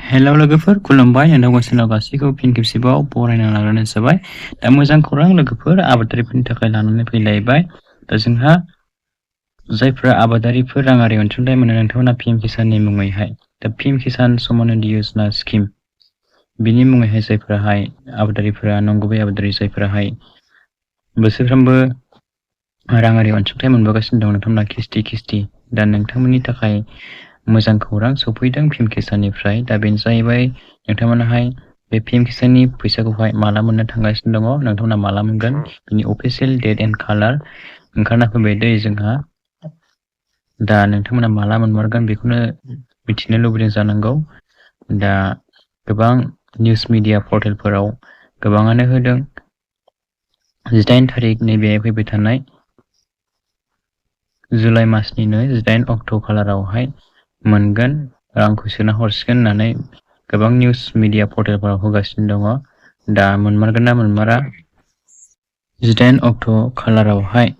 Hello लोगोफोर खुलुमबाय नोंथांखौ चेनेल गासैखौ फिन खेबसेबाव बरायना लाग्रोनाय जाबाय। दा मोजां खौरां लोगोफोर आबादारिफोरनि थाखाय लानानै फैलायबाय। दा जोंहा जायफ्रा आबादारिफोर राङारि अनसुंथाइ मोनो नोंथांमोना पिएम किसाननि मुङैहाय दा पिएम किसान सम्मान निधि योजना स्किम बिनि मुङैहाय जायफोराहाय आबादारिफोरा नंगुबै आबादारि जायफोराहाय बोसोरफ्रोमबो राङारि अनसुंथाइ मोनबोगासिनो दं नोंथांमोना किस्ति दा नोंथांमोननि थाखाय मोजां खौरां सफैदों पिएम किसाननिफ्राय। दा बेनो जाहैबाय नोंथांमोनाहाय बे पिएम किसाननि फैसाखौहाय माला मोननो थांगासिनो दङ, नोंथांमोना माला मोनगोन बिनि अफिसियेल डेट एन्ड कालार ओंखारना फैबाय दै जोंहा। दा नोंथांमोना माला मोनमारगोन बेखौनो मिथिनो लुबैदों जानांगौ। दा गोबां निउस मिडिया पर्टेलफोराव गोबाङानो होदों 18 थारिख नैबे फैबाय थानाय जुलाइ मासनिनो 18 अक्ट' खालारावहाय मोनगोन, रांखौ सोना हरसिगोन होननानै गोबां निउस मिडिया पर्टेलफोराव होगासिनो दङ। दा मोनमारगोन ना मोनमारा 18 अक्ट' खालारावहाय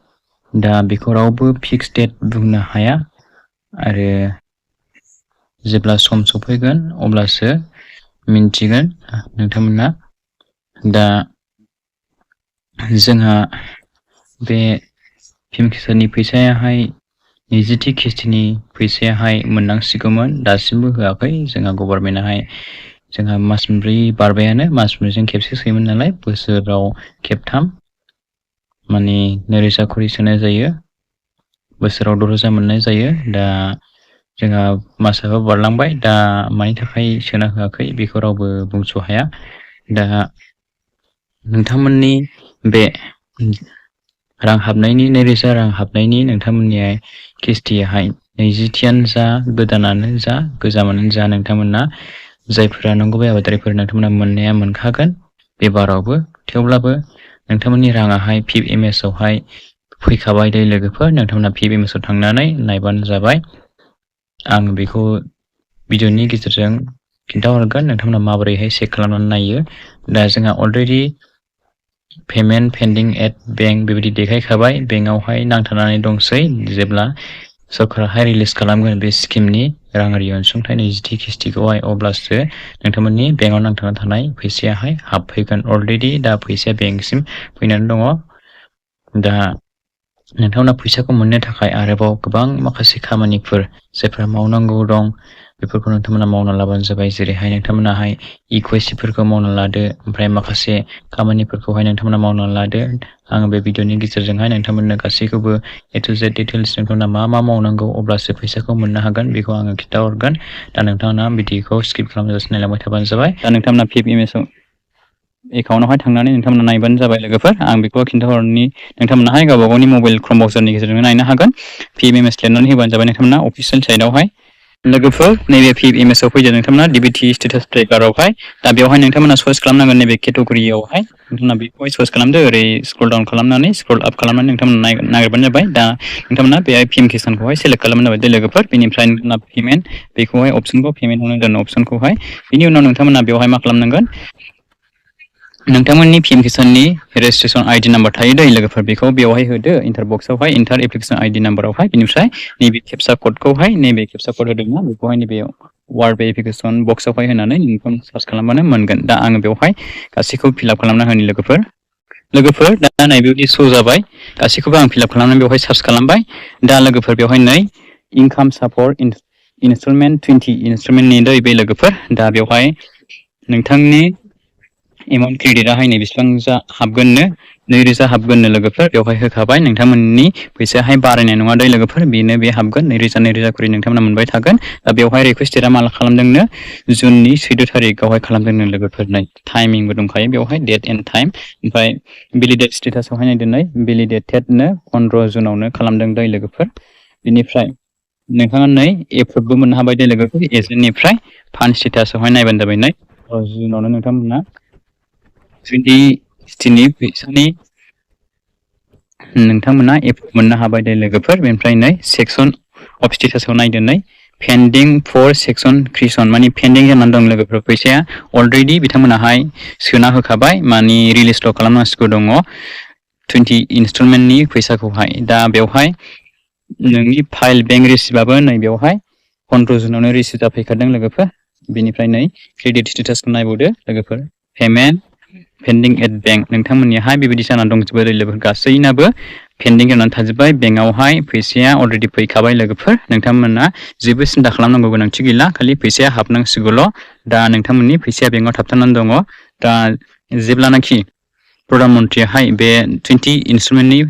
दा बेखौ रावबो फिक्स डेट बुंनो हाया आरो जेब्ला सम सफैगोन अब्लासो मिन्थिगोन नोंथांमोना। दा जोंहा बे पिएम किसाननि फैसायाहाय 20थि किस्तिनि फैसायाहाय मोननांसिगौमोन, दासिमबो होआखै जोंहा गभर्नमेन्टआहाय। जोंहा मास मोनब्रै बारबायानो, मास मोनब्रैजों खेबसे सोयोमोन नालाय, बोसोराव खेबथाम माने 9,000 खरि सोनाय जायो, बोसोराव 6,000 मोननाय जायो। दा जोंहा मासाबो बारलांबाय, दा मानि थाखाय सोना होआखै बेखौ रावबो बुंस' हाया। दा नोंथांमोननि बे रां हाबनायनि 9,000 रां हाबनायनि नोंथांमोननि किस्तियाहाय 20थियानो जा गोदानानो जा गोजामानो जा नोंथांमोना जायफोरा नंगुबै आबादारिफोर नोंथांमोना मोननाया मोनखागोन बे बारावबो। थेवब्लाबो नोंथांमोननि राङाहाय PFMS आवहाय फैखाबाय दै लोगोफोर, नोंथांमोना PFMS आव थांनानै नायबानो जाबाय। आं बेखौ भिडिअनि गेजेरजों खिन्थाहरगोन नोंथांमोना माबोरैहाय चेक खालामनानै नायो। दा जोंहा already payment pending at bank बेबायदि देखायखाबाय, बेंकआवहाय नांथानानै दंसै। जेब्ला सरकाराहाय रिलिज खालामगोन बे स्किमनि राङारि अनसुंथाइ 20थि किस्तिखौहाय अब्लासो नोंथांमोननि बेंकआव नांथाना थानाय फैसायाहाय हाबफैगोन। अलरेडि दा फैसाया बेंकसिम फैनानै दङ। दा नोंथांमोना फैसाखौ मोननो थाखाय आरोबाव गोबां माखासे खामानिफोर जायफ्रा मावनांगौ दं बेफोरखौ नोंथांमोना मावना लाबानो जाबाय। जेरैहाय नोंथांमोनाहाय इक्वेसिफोरखौ मावना लादो, ओमफ्राय माखासे खामानिफोरखौहाय नोंथांमोना मावना लादो। आं बे भिडिअनि गेजेरजोंहाय नोंथांमोननो गासैखौबो A to Z डिटेल्स नोंथांमोना मा मावनांगौ अब्लासो फैसाखौ मोननो हागोन बेखौ आङो खिन्थाहरगोन। दा नोंथांमोना भिडिअखौ स्किप खालामजासे नायलांबाय थाबानो जाबाय। दा नोंथांमोना PFMS एकाउन्टआवहाय थांनानै नोंथांमोना नायबानो जाबाय लोगोफोर। आं बेखौ खिन्थाहरनि, नोंथांमोनाहाय गावबा गावनि मबाइल क्रोम ब्राउजारनि गेजेरजों नायनो हागोन। PFMS लिरनानै होबानो जाबाय नोंथांमोना अफिसियेल साइटआवहाय। लोगोफोर नैबे PFMS आव फैदो नोंथांमोना DBT स्टेटास ट्रेकारावहाय। दा बेवहाय नोंथांमोना सर्च खालामनांगोन नैबे केटेगरियावहाय, नोंथांमोना बेखौहाय सर्च खालामदो, ओरै स्क्रल डाउन खालामनानै स्क्रल आप खालामनानै नोंथांमोना नागिरबानो जाबाय। दा नोंथांमोना बेहाय पिएम किसानखौहाय सेलेक्ट खालामबानो जाबाय लोगोफोर। बेनिफ्राय नोंथांमोना पेमेन्ट बेखौहाय अप्सनखौ पेमेन्टआवनो दोन अप्सनखौहाय। बिनि उनाव नोंथांमोना बेवहाय मा खालामनांगोन, नोंथांमोननि पिएम किसाननि रेजिस्ट्रेसन ID नाम्बार थायो दै लोगोफोर, बेखौ बेवहाय होदो इन्टार बक्सआवहाय, इन्टार एप्लिकेसन ID नाम्बारावहाय। बेनिफ्राय नैबे केपसा क'डखौहाय, नैबे केपसा क'ड होदोंना बेखौहाय नैबे वार्ड भेरिफिकेसन बक्सआवहाय होनानै नोंखौ सार्च खालामबानो मोनगोन। दा आङो बेवहाय गासैखौबो फिलआप खालामना होनि लोगोफोर। दा नायबेबायदि श' जाबाय, गासैखौबो आं फिलआप खालामनानै बेवहाय सार्च खालामबाय। दा लोगोफोर बेवहाय नै इनकाम सापर्ट इनस्टलमेन्ट 20 इनस्टलमेन्टनि दै बे लोगोफोर। दा बेवहाय नोंथांनि एमाउन्ट क्रेडिटआहाय नै बेसेबां हाबगोननो 9,000 हाबगोननो लोगोफोर, बेवहाय होखाबाय। नोंथांमोननि फैसायाहाय बारायनाय नङा दै लोगोफोर, बेनो बे हाबगोन 9,000 खरि नोंथांमोना मोनबाय थागोन। दा बेवहाय रिकुवेस्ट डेटआ माला खालामदोंनो, जुननि 14 थारिखआवहाय खालामदोंनो लोगोफोर। नै टाइमिंबो दंखायो बेवहाय, डेट एन्ड टाइम। ओमफ्राय भेलिडेट स्टेटासआवहाय नायदो नै भेलिडेटेडनो 15 जुनावनो खालामदों दै लोगोफोर। बेनिफ्राय नोंथाङा नै एप्रुभबो मोननो हाबाय दै लोगोफोर एजेन्टनिफ्राय। फान्ड स्टेटासआवहाय नायबानो जाबाय नै जुनावनो नोंथांमोना 20 फैसानि नोंथांमोना एप्रुभ मोननो हाबाय दै लोगोफोर। बेनिफ्राय नै सेक्सन अफ स्टेटासआव नायदो नै पेन्डिं फर सेक्सन क्रिसन, माने पेन्डिं जानानै दं लोगोफोर फैसाया। अलरेडि बिथांमोनाहाय सोना होखाबाय, माने रिलिजल' खालामनांसिगौ दङ 20 इनस्टलमेन्टनि फैसाखौहाय। दा बेवहाय नोंनि फाइल बेंक रिसिभाबो नै बेवहाय 15 जुनावनो रिसिभ जाफैखादों लोगोफोर। बेनिफ्राय नै क्रेडिट स्टेटासखौ नायबावदो लोगोफोर पेमेन्ट पेन्डिं एट बेंक नोंथांमोननिहाय बेबायदि जानानै दंजोबो लोगोफोर गासैनाबो पेन्डिं जानानै थाजोब्बाय बेंकआवहाय फैसाया अलरेडि फैखाबाय लोगोफोर नोंथांमोना जेबो सिन्था खालामनांगौ गोनांथि गैला खालि फैसाया हाबनांसिगौल' दा नोंथांमोननि फैसाया बेंकआव थाबथानानै दङ दा जेब्लानाखि प्रधान मन्थ्रियाहाय बे 20 इन्सट्रुमेन्टनि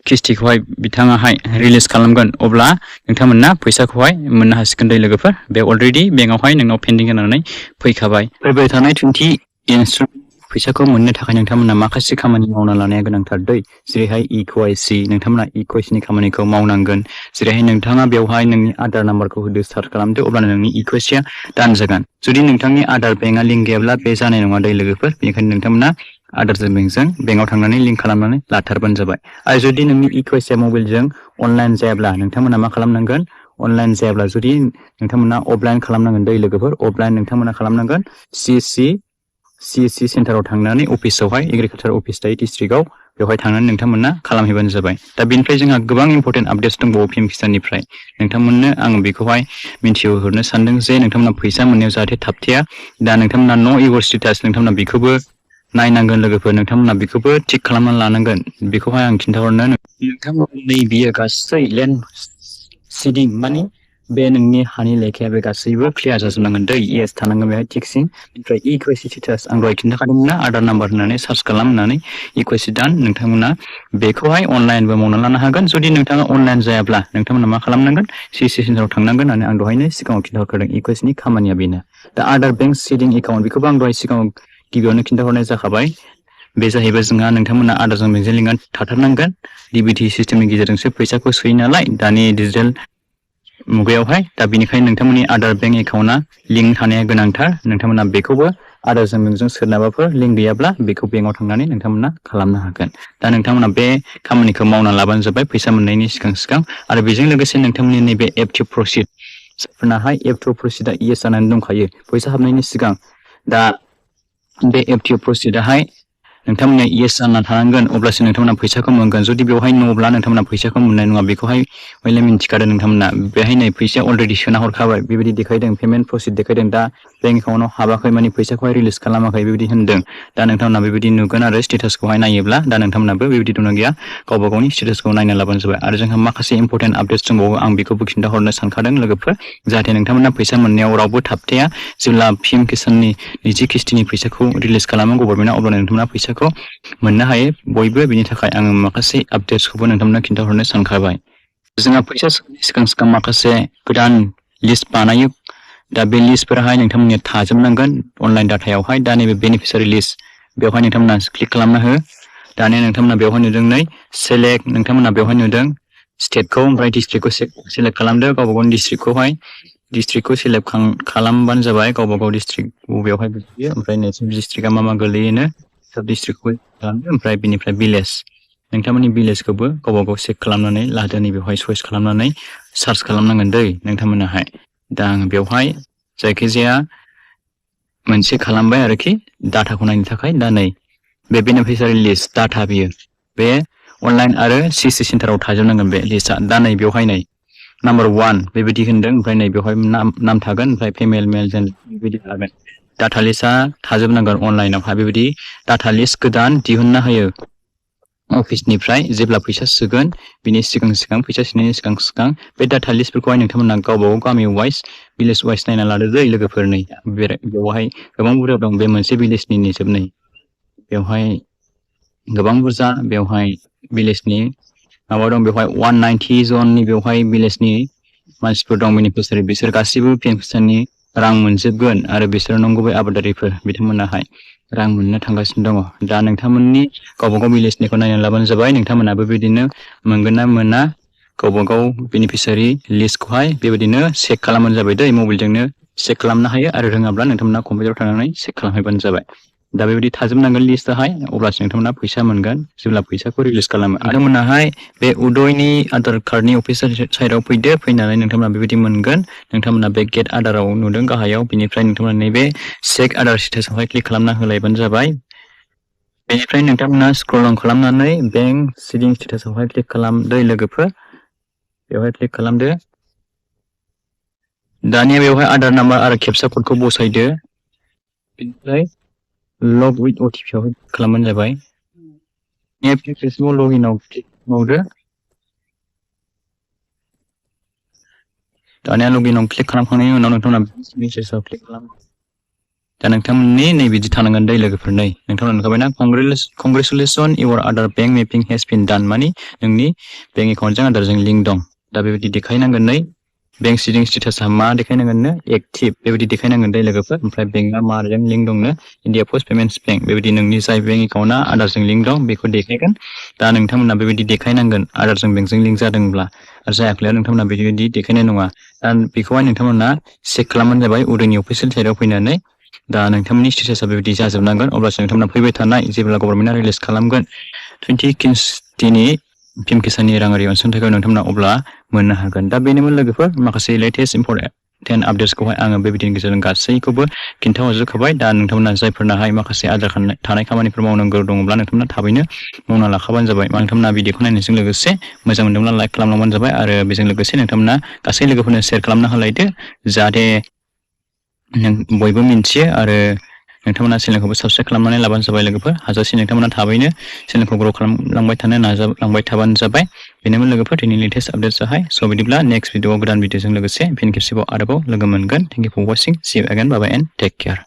किस्तिखौहाय बिथाङाहाय रिलिज खालामगोन अब्ला नोंथांमोना फैसाखौहाय मोननो हासिगोन दै लोगोफोर बे अलरेडि बेंकआवहाय नोंनाव पेन्डिं जानानै फैखाबाय फैबाय थानाय 20 इन्सट्रुमेन्ट फैसाखौ मोननो थाखाय नोंथांमोना माखासे खामानि मावना लानाया गोनांथार दै जेरैहाय इकेवाइसि नोंथांमोना इकेवाइसिनि खामानिखौ मावनांगोन जेरैहाय नोंथाङा बेवहाय नोंनि आधार नाम्बारखौ होदो सार्च खालामदो अब्लानो नोंनि इकेवाइसिया दान जागोन जुदि नोंथांनि आधार बेंकआ लिंक गैयाब्ला बे जानाय नङा दै लोगोफोर बेनिखायनो नोंथांमोना आधारजों बेंकआव थांनानै लिंक खालामनानै लाथारबानो जाबाय आरो जुदि नोंनि इकेवाइसिया मबाइलजों अनलाइन जायाब्ला नोंथांमोना मा खालामनांगोन अनलाइन जायाब्ला जुदि नोंथांमोना अफलाइन खालामनांगोन दै लोगोफोर अफलाइन नोंथांमोना खालामनांगोन CSC सेन्टाराव थांनानै अफिसावहाय एग्रिकालचार अफिस थायो डिस्ट्रिक्टआव बेवहाय थांनानै नोंथांमोना खालामहैबानो जाबाय दा बेनिफ्राय जोंहा गोबां इम्परटेन्ट आपडेट्स दंबावो PM किसाननिफ्राय नोंथांमोननो आं बेखौहाय मिन्थिहोहरनो सानदों जे नोंथांमोना फैसा मोननायाव जाहाथे थाबथाया दा नोंथांमोना न' इउर स्टेटास नोंथांमोना बेखौबो नायनांगोन लोगोफोर नोंथांमोना बेखौबो थिक खालामनानै लानांगोन बेखौहाय आं खिन्थाहरनो नोंथांमोननि बियो गासै लेन्ड सिडिं माने बे नोंनि हानि लेखाया बे गासैबो क्लियार जाजोबनांगोन दै येस थानांगोन बेहाय थिकसिन ओमफ्राय इकेवाइसि स्टेटास आं दहाय खिन्थाखादोंमोन ना आधार नाम्बार होनानै सार्च खालाम होननानै इकेवाइसि दान नोंथांमोना बेखौहाय अनलाइनबो मावना लानो हागोन जुदि नोंथाङा अनलाइन जायाब्ला नोंथांमोना मा खालामनांगोन CSC सेन्टाराव थांनांगोन होननानै आं दहायनो सिगाङाव खिन्थाहरखादों इकेवाइसिनि खामानिया बेनो दा आधार बेंक सिडिं एकाउन्ट बेखौबो आं दहाय सिगाङाव गिबियावनो खिन्थाहरनाय जाखाबाय बे जाहैबाय जोंहा नोंथांमोना आधारजों बेंकजों लिंक थाथारनांगोन DBT सिस्टेमनि गेजेरजोंसो फैसाखौ सोयो नालाय दानि डिजिटेल मुगायावहाय दा बेनिखायनो नोंथांमोननि आधार बेंक एकाउन्टआ लिंक थानाया गोनांथार नोंथांमोना बेखौबो आधारजों बेंकजों सोरनाबाफोर लिंक गैयाब्ला बेखौ बेंकआव थांनानै नोंथांमोना खालामनो हागोन दा नोंथांमोना बे खामानिखौ मावना लाबानो जाबाय फैसा मोननायनि सिगां आरो बेजों लोगोसे नोंथांमोननि नैबे F2 प्रसिड जायफोरनाहाय F2 प्रसिडआ येस जानानै दंखायो फैसा हाबनायनि सिगां दा बे F2 प्रसिडआहाय नोंथांमोना येस जाना थानांगोन अब्लासो नोंथांमोना फैसाखौ मोनगोन जुदि बेवहाय न'ब्ला नोंथांमोना फैसाखौ मोननाय नङा बेखौहाय हयले मिन्थिखादों नोंथांमोना बेहाय नै फैसाया अलरेडि सोना हरखाबाय बेबायदि देखायदों पेमेन्ट प्रसिड देखायदों दा बेंक एकाउन्टआव हाबाखै माने फैसाखौहाय रिलिज खालामाखै बेबायदि होनदों दा नोंथांमोना बेबायदि नुगोन आरो स्टेटासखौहाय नायोब्ला दा नोंथांमोनाबो बेबायदि दंना गैया गावबा गावनि स्टेटासखौ नायना लाबानो जाबाय आरो जोंहा माखासे इम्परटेन्ट आपडेट्स दंबावो आं बेखौबो खिन्थाहरनो सानखादों लोगोफोर जाहाथे नोंथांमोना फैसा मोननायाव रावबो थाबथाया जेब्ला PM किसाननि नैजि किस्तिनि फैसाखौ रिलिज खालामो गभर्नमेन्टआ अब्ला नोंथांमोना फैसाखौ मोननो हायो बयबो बेनि थाखाय आङो माखासे आपडेट्सखौबो नोंथांमोननो खिन्थाहरनो सानखाबाय जोंहा फैसा सिगां माखासे गोदान लिस्ट बानायो दा बे लिस्टफोराहाय नोंथांमोननिया थाजोबनांगोन अनलाइन डाटायावहाय दा नैबे बेनिफिसियारि लिस्ट बेवहाय नोंथांमोना क्लिक खालामना हो दानिया नोंथांमोना बेवहाय नुदों नै सेलेक्ट नोंथांमोना बेवहाय नुदों स्टेटखौ ओमफ्राय डिस्ट्रिक्टखौ सेलेक्ट खालामदो गावबा गावनि डिस्ट्रिक्टखौ सेलेक्ट खालामबानो जाबाय गावबा गाव डिस्ट्रिक्ट बबेयावहाय गोग्लैयो ओमफ्राय नोंसोर डिस्ट्रिक्टआ मा गोग्लैयोनो सब डिस्ट्रिक्टखौ खालामदो ओमफ्राय बिनिफ्राय भिलेज नोंथांमोननि भिलेजखौबो गावबा गाव चेक खालामनानै लादो नै बेवहाय चइस खालामनानै सार्च खालामनांगोन दै नोंथांमोनाहाय दा आं बेवहाय जायखिजाया मोनसे खालामबाय आरोखि डाटाखौ नायनो थाखाय दा नै बे बेनिफिसियारि लिस्ट डाटा बियो बे अनलाइन आरो CSC सेन्टाराव थाजोबनांगोन बे लिस्टआ दा नै बेवहाय नै नाम्बार 1 बेबायदि होनदों ओमफ्राय नै बेवहाय नाम थागोन ओमफ्राय फिमेल मेल जेन्डार बेबायदि थागोन डाटा लिस्टआ थाजोबनांगोन अनलाइनावहाय बेबायदि डाटा लिस्ट गोदान दिहुनना होयो अफिसनिफ्राय जेब्ला फैसा सोगोन बिनि सिगां फैसा सोनायनि सिगां बे डाटा लिस्टफोरखौहाय नोंथांमोना गावबा गाव गामि वाइज भिलेज वाइज नायना लादो दै लोगोफोर नै बेवहाय गोबां बुरजा दं बे मोनसे भिलेजनि जोबनै बेवहाय गोबां बुरजा बेवहाय भिलेजनि माबा दं बेवहाय 190 जननि बेवहाय भिलेजनि मानसिफोर दं बेनिफिसियारि बिसोर गासैबो PM किसाननि रां मोनजोबगोन आरो बिसोर नंगुबै आबादारिफोर बिथांमोनाहाय रां मोननो थांगासिनो दङ दा नोंथांमोननि गावबा गाव भिलेजनिखौ नायना लाबानो जाबाय नोंथांमोनाबो बिदिनो मोनगोन ना मोना गावबा गाव बेनिफिसियारि लिस्टखौहाय बेबायदिनो चेक खालामबानो जाबाय दै मबाइलजोंनो चेक खालामनो हायो आरो रोङाब्ला नोंथांमोना कम्पिउटाराव थांनानै चेक खालामहैबानो जाबाय दा बेबायदि थाजोबनांगोन लिस्टआहाय अब्लासो नोंथांमोना फैसा मोनगोन जेब्ला फैसाखौ रिलिज खालामो नोंथांमोनाहाय बे उदयनि आधार कार्डनि अफिसियेल साइटआव फैदो फैनानै नोंथांमोना बेबायदि मोनगोन नोंथांमोना बे गेट आधाराव नुदों गाहायाव बिनिफ्राय नोंथांमोना नैबे चेक आधार स्टेटासआवहाय क्लिक खालामना होलायबानो जाबाय बेनिफ्राय नोंथांमोना स्क्रल डाउन खालामनानै बेंक सिडिं स्टेटासआवहाय क्लिक खालामदो लोगोफोर बेवहाय क्लिक खालामदो दानिया बेवहाय आधार नाम्बार आरो केपचा क'डखौ बसायदो बिनिफ्राय लग विथ अटिपि आव खालामबानो जाबाय फेसबुक लगिनआव क्लिक मावदो दानिया लगिनआव क्लिक खालामखांनायनि उनाव नोंथांमोना मेसेजआव क्लिक खालाम दा नोंथांमोननि नै बिदि थानांगोन दै लोगोफोर नै नोंथांमोना नुखाबायना congratulation your Aadhaar bank mapping has been done मानि नोंनि बेंक एकाउन्टजों आधारजों लिंक दं दा बेबायदि देखायनांगोन नै बेंक सिडिं स्टेटासा मा देखायनांगोननो एक्टिभ बेबायदि देखायनांगोन दै लोगोफोर ओमफ्राय बेंकआ माजों लिंक दंनो इन्डिया पोस्ट पेमेन्टस बेंक बेबायदि नोंनि जाय बेंक एकाउन्टआ आधारजों लिंक दं बेखौ देखायगोन दा नोंथांमोना बेबायदि देखायनांगोन आधारजों बेंकजों लिंक जादोंब्ला आरो जायाखैब्ला नोंथांमोना बेबायदि देखायनाय नङा दा बेखौहाय नोंथांमोना चेक खालामबानो जाबाय उदैनि अफिसियेल साइटआव फैनानै दा नोंथांमोननि स्टेटासा बेबायदि जाजोबनांगोन अब्लासो नोंथांमोना फैबाय थानाय जेब्ला गभर्नमेन्टआ रिलिज खालामगोन 20 किस्तिनि पिएम किसाननि राङारि अनसुंथाइखौ नोंथांमोना अब्ला मोननो हागोन दा बेनोमोन लोगोफोर माखासे लेटेस्ट इम्परटेन्ट अपडेट्सखौहाय आङो बे भिडिअनि गेजेरजों गासैखौबो खिन्थाहरजोबखाबाय दा नोंथांमोना जायफोरनाहाय माखासे आद्रा थानाय खामानिफोर मावनांगौ दङब्ला नोंथांमोना थाबैनो मावना लाखाबानो जाबाय नोंथांमोना भिडिअखौ नायनायजों लोगोसे मोजां मोनदोंब्ला लाइक खालामलांबानो जाबाय आरो बेजों लोगोसे नोंथांमोना गासै लोगोफोरनो शेयार खालामना होलायदो जाहाथे बयबो मिन्थियो आरो नोंथांमोना चेनेलखौबो साबस्क्राइब खालामनानै लाबानो जाबाय लोगोफोर हाजासे नोंथांमोना थाबैनो चेनेलखौ ग्र' खालामलांबाय थानो नाजालांबाय थाबानो जाबाय बेनोमोन लोगोफोर दिनै लेटेस्ट आपडेट्सआहाय स' बिदिब्ला नेक्स्ट भिडिअआव गोदान भिडिअजों लोगोसे फिन खेबसेबाव आरोबाव लोगो मोनगोन thank you for watching see you again bye bye and take care